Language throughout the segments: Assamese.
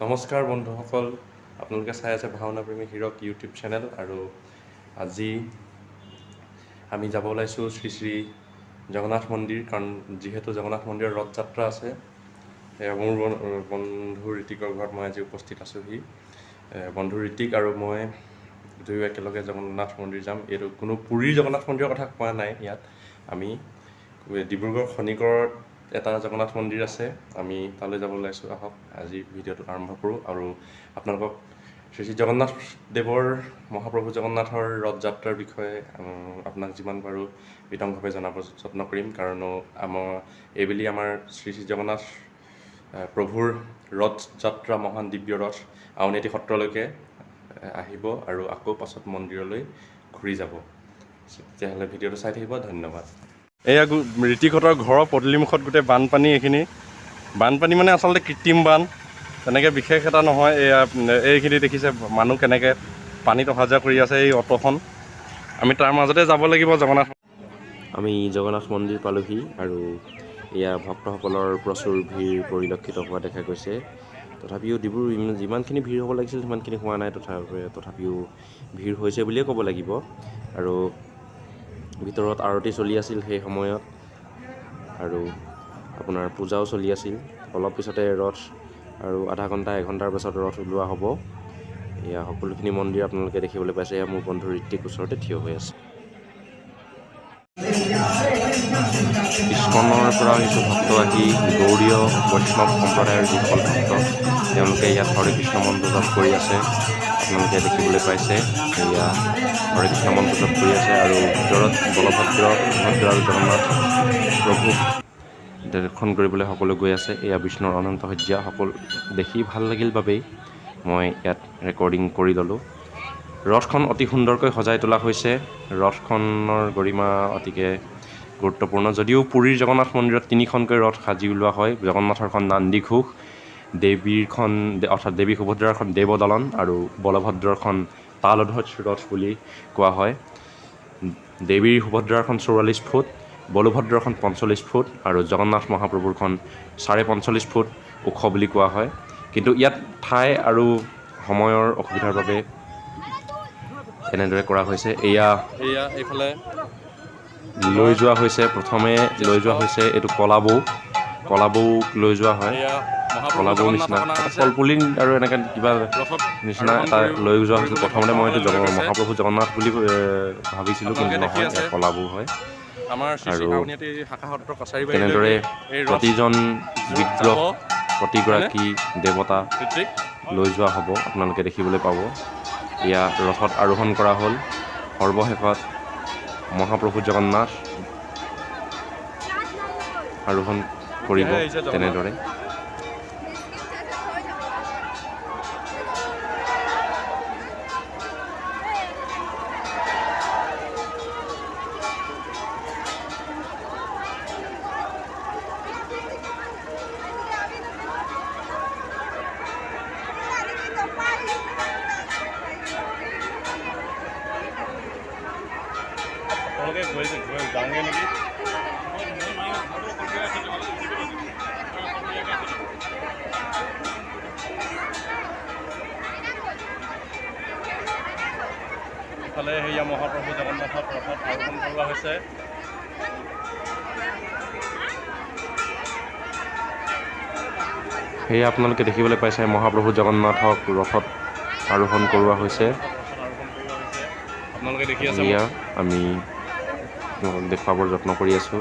নমস্কাৰ বন্ধুসকল, আপোনালোকে চাই আছে ভাওনা প্ৰেমী হীৰক ইউটিউব চেনেল। আৰু আজি আমি যাব ওলাইছোঁ শ্ৰী শ্ৰী জগন্নাথ মন্দিৰ, কাৰণ যিহেতু জগন্নাথ মন্দিৰৰ ৰথযাত্ৰা আছে। এয়া মোৰ বন্ধু ঋতিকৰ ঘৰত মই আজি উপস্থিত আছোঁহি। বন্ধু ঋতিক আৰু মই দুয়ো একেলগে জগন্নাথ মন্দিৰ যাম। এইটো কোনো পুৰীৰ জগন্নাথ মন্দিৰৰ কথা কোৱা নাই, ইয়াত আমি ডিব্ৰুগড় খনিকৰত এটা জগন্নাথ মন্দিৰ আছে, আমি তালৈ যাব ওলাইছোঁ। আহক আজি ভিডিঅ'টো আৰম্ভ কৰোঁ আৰু আপোনালোকক শ্ৰী শ্ৰী জগন্নাথ দেৱৰ মহাপ্ৰভু জগন্নাথৰ ৰথযাত্ৰাৰ বিষয়ে আপোনাক যিমান পাৰোঁ বিতংভাৱে জনাব যত্ন কৰিম। কাৰণ আমাৰ এইবেলি আমাৰ শ্ৰী শ্ৰী জগন্নাথ প্ৰভুৰ ৰথযাত্ৰা মহান দিব্য ৰথ আউনীআটী সত্ৰলৈকে আহিব আৰু আকৌ পাছত মন্দিৰলৈ ঘূৰি যাব। তেতিয়াহ'লে ভিডিঅ'টো চাই থাকিব, ধন্যবাদ। এয়া ঋতিকহঁতৰ ঘৰৰ পদূলিমুখত গোটেই বানপানী। এইখিনি বানপানী মানে আচলতে কৃত্ৰিম বান, তেনেকৈ বিশেষ এটা নহয়। এয়া এইখিনি দেখিছে মানুহ কেনেকৈ পানীত অহা যোৱা কৰি আছে। এই অ'টোখন আমি তাৰ মাজতে যাব লাগিব জগন্নাথ। আমি জগন্নাথ মন্দিৰ পালোহি আৰু এয়া ভক্তসকলৰ প্ৰচুৰ ভিৰ পৰিলক্ষিত হোৱা দেখা গৈছে। তথাপিও ডিব্ৰু যিমানখিনি ভিৰ হ'ব লাগিছিল সিমানখিনি হোৱা নাই, তথাপিও ভিৰ হৈছে বুলিয়ে ক'ব লাগিব। আৰু ভিতৰত আৰতি চলি আছিল সেই সময়ত আৰু আপোনাৰ পূজাও চলি আছিল। অলপ পিছতে ৰথ আৰু আধা ঘণ্টা এঘণ্টাৰ পাছত ৰথ ওলোৱা হ'ব। এয়া সকলোখিনি মন্দিৰ আপোনালোকে দেখিবলৈ পাইছে। এয়া মোৰ বন্ধু ঋতিক ওচৰতে থিয় হৈ আছে। ইস্কনৰ পৰা কিছু ভক্ত আহি গৌড়ীয় বৈষ্ণৱ সম্প্ৰদায়ৰ যিসকল ভক্ত, তেওঁলোকে ইয়াত হৰে কৃষ্ণ মন্ত্ৰ জপ কৰি আছে। আপোনালোকে দেখিবলৈ পাইছে এয়া হৰে কৃষ্ণ মন্ত্ৰ জপ কৰি আছে। আৰু ভিতৰত বলভদ্ৰ, সুভদ্ৰা আৰু জগন্নাথ প্ৰভুক দৰ্শন কৰিবলৈ সকলো গৈ আছে। এয়া বিষ্ণুৰ অনন্ত শয্যা। সকলো দেখি ভাল লাগিল বাবেই মই ইয়াত ৰেকৰ্ডিং কৰি ল'লোঁ। ৰথখন অতি সুন্দৰকৈ সজাই তোলা হৈছে। ৰথখনৰ গৰিমা অতিকে গুৰুত্বপূৰ্ণ। যদিও পুৰীৰ জগন্নাথ মন্দিৰত তিনিখনকৈ ৰথ সাজি উলিওৱা হয়, জগন্নাথৰখন নান্দী ঘোষ, দেৱীৰখন অৰ্থাৎ দেৱী সুভদ্ৰাৰখন দেৱদলন আৰু বলভদ্ৰৰখন তালধ্বজ ৰথ বুলি কোৱা হয়। দেৱীৰ সুভদ্ৰাৰখন 44 ফুট, বলভদ্ৰখন 45 ফুট আৰু জগন্নাথ মহাপ্ৰভুৰখন 45.5 ফুট ওখ বুলি কোৱা হয়। কিন্তু ইয়াত ঠাই আৰু সময়ৰ অসুবিধাৰ বাবে এনেদৰে কৰা হৈছে। এয়া এইফালে লৈ যোৱা হৈছে, প্ৰথমে লৈ যোৱা হৈছে এইটো কলাবৌ, কলাবৌক লৈ যোৱা হয়। কলাবৌ নিচিনা কলপুলি আৰু এনেকৈ কিবা নিচিনা এটা লৈ যোৱা হৈছিল। প্ৰথমতে মই এইটো মহাপ্ৰভু জগন্নাথ বুলি ভাবিছিলোঁ, কিন্তু নহয়, কলাবৌ হয়। আৰু তেনেদৰে প্ৰতিজন বিগ্ৰহ, প্ৰতিগৰাকী দেৱতা লৈ যোৱা হ'ব, আপোনালোকে দেখিবলৈ পাব। এয়া ৰথত আৰোহণ কৰা হ'ল। সৰ্বশেষত মহাপ্ৰভু জগন্নাথ আৰোহণ কৰিব তেনেদৰে। যাওঁগৈ নেকি? ইফালে সেয়া মহাপ্ৰভু জগন্নাথক ৰথত আৰোহণ কৰোৱা হৈছে। সেয়া আপোনালোকে দেখিবলৈ পাইছে মহাপ্ৰভু জগন্নাথক ৰথত আৰোহণ কৰোৱা হৈছে। আপোনালোকে দেখি আছে। আমি দেখুৱাবৰ যত্ন কৰি আছোঁ।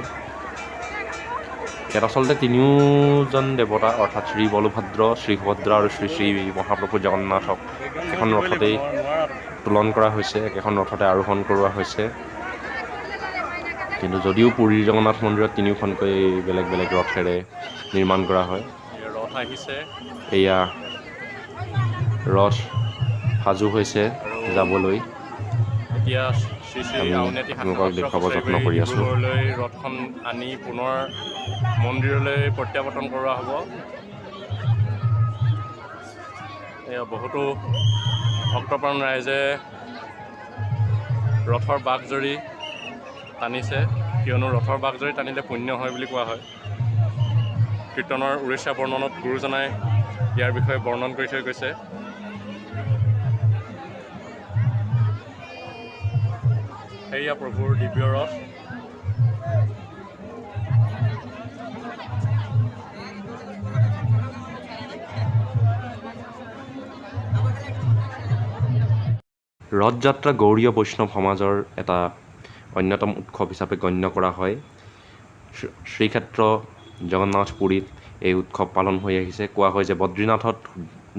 ইয়াত আচলতে তিনিওজন দেৱতা অৰ্থাৎ শ্ৰী বলভদ্ৰ, শ্ৰী সুভদ্ৰা আৰু শ্ৰী শ্ৰী মহাপ্ৰভু জগন্নাথক এখন ৰথতেই তোলন কৰা হৈছে, একেখন ৰথতে আৰোহণ কৰোৱা হৈছে। কিন্তু যদিও পুৰীৰ জগন্নাথ মন্দিৰত তিনিওখনকৈ বেলেগ বেলেগ ৰথেৰে নিৰ্মাণ কৰা হয়। ৰথ আহিছে, এয়া ৰথ সাজু হৈছে যাবলৈ। এতিয়া শ্ৰী শ্ৰী আউনীআটী আপোনালোকক দেখুৱাব যত্ন কৰি আছোঁ। ৰথখন আনি পুনৰ মন্দিৰলৈ প্ৰত্যাৱৰ্তন কৰোৱা হ'ব। এয়া বহুতো ভক্তপ্ৰাণ ৰাইজে ৰথৰ বাঘজৰী টানিছে, কিয়নো ৰথৰ বাঘজৰী টানিলে পুণ্য হয় বুলি কোৱা হয়। কীৰ্তনৰ উৰিষ্যা বৰ্ণনত গুৰুজনাই ইয়াৰ বিষয়ে বৰ্ণন কৰি থৈ গৈছে। সেয়া প্ৰভুৰ দিব্য ৰথ। ৰথ যাত্ৰা গৌড়ীয় বৈষ্ণৱ সমাজৰ এটা অন্যতম উৎসৱ হিচাপে গণ্য কৰা হয়। শ্ৰীক্ষেত্ৰ জগন্নাথ পুৰীত এই উৎসৱ পালন হৈ আহিছে। কোৱা হয় যে বদ্ৰীনাথত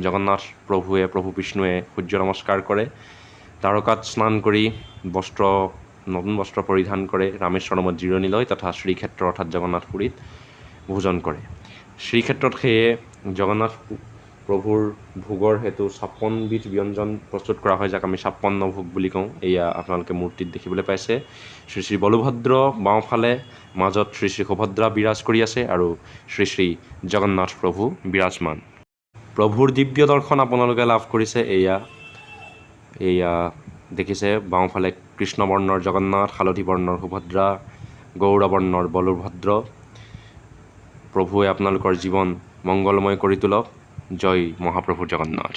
জগন্নাথ প্ৰভুৱে, প্ৰভু বিষ্ণুৱে সূৰ্য নমস্কাৰ কৰে, দ্বাৰকাত স্নান কৰি নতুন বস্ত্ৰ পৰিধান কৰে, ৰামেশ্বৰমত জিৰণি লয় তথা শ্ৰীক্ষেত্ৰ অৰ্থাৎ জগন্নাথ পুৰীত ভোজন কৰে। শ্ৰীক্ষেত্ৰত সেয়ে জগন্নাথ প্ৰভুৰ ভোগৰ হেতু 56বিধ ব্যঞ্জন প্ৰস্তুত কৰা হয়, যাক আমি 56 ভোগ বুলি কওঁ। এয়া আপোনালোকে মূৰ্তিত দেখিবলৈ পাইছে। শ্ৰী শ্ৰী বলভদ্ৰ বাওঁফালে, মাজত শ্ৰী শ্ৰী সুভদ্ৰা বিৰাজ কৰি আছে আৰু শ্ৰী শ্ৰী জগন্নাথ প্ৰভু বিৰাজমান। প্ৰভুৰ দিব্য দৰ্শন আপোনালোকে লাভ কৰিছে। এয়া এয়া দেখিছে, বাওঁফালে কৃষ্ণবৰ্ণৰ জগন্নাথ, হালধি বৰ্ণৰ সুভদ্ৰা, গৌৰবৰ্ণৰ বলভদ্ৰ। প্ৰভুৱে আপোনালোকৰ জীৱন মংগলময় কৰি তোলক। জয় মহাপ্ৰভু জগন্নাথ।